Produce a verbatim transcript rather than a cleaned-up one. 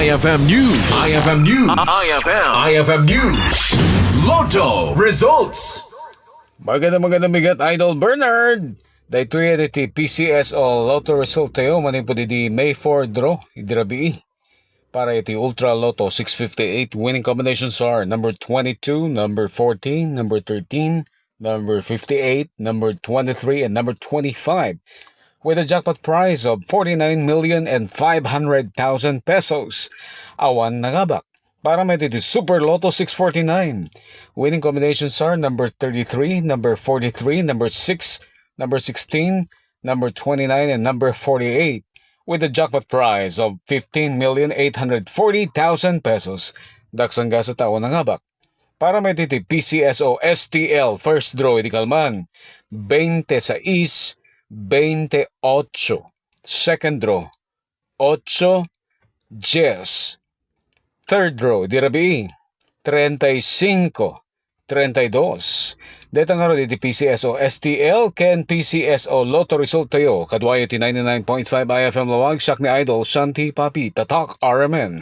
I F M News. I F M News. I F M. I F M News. Lotto results. Magandang, magandang bigat, Idol Bernard. Daytoy iti P C S O Lotto result tayo manipud idi May four draw, idi rabii. Para iti Ultra Lotto six fifty-eight, winning combinations are number twenty-two, number fourteen, number thirteen, number fifty-eight, number twenty-three, and number twenty-five, with a jackpot prize of forty-nine million and five hundred thousand pesos. Awan nangabak. Para met iti Super Lotto six forty-nine, winning combinations are number thirty-three, number forty-three, number six, number sixteen, number twenty-nine, and number forty-eight, with a jackpot prize of fifteen million eight hundred forty thousand pesos. Daksang gasa tao nangabak. Para met iti P C S O S T L first draw idi kalman, twenty-six, twenty-ocho. Second draw, ocho, dies. Third draw idi rabii, treinta y cinco, treinta y dos. Deta ngarud iti P C S O S T L ken P C S O Lotto result tayo. Kaduayo ti ninety-nine point five I F M Laoag, siak ni Idol Shanti Papi, Tatak R M N.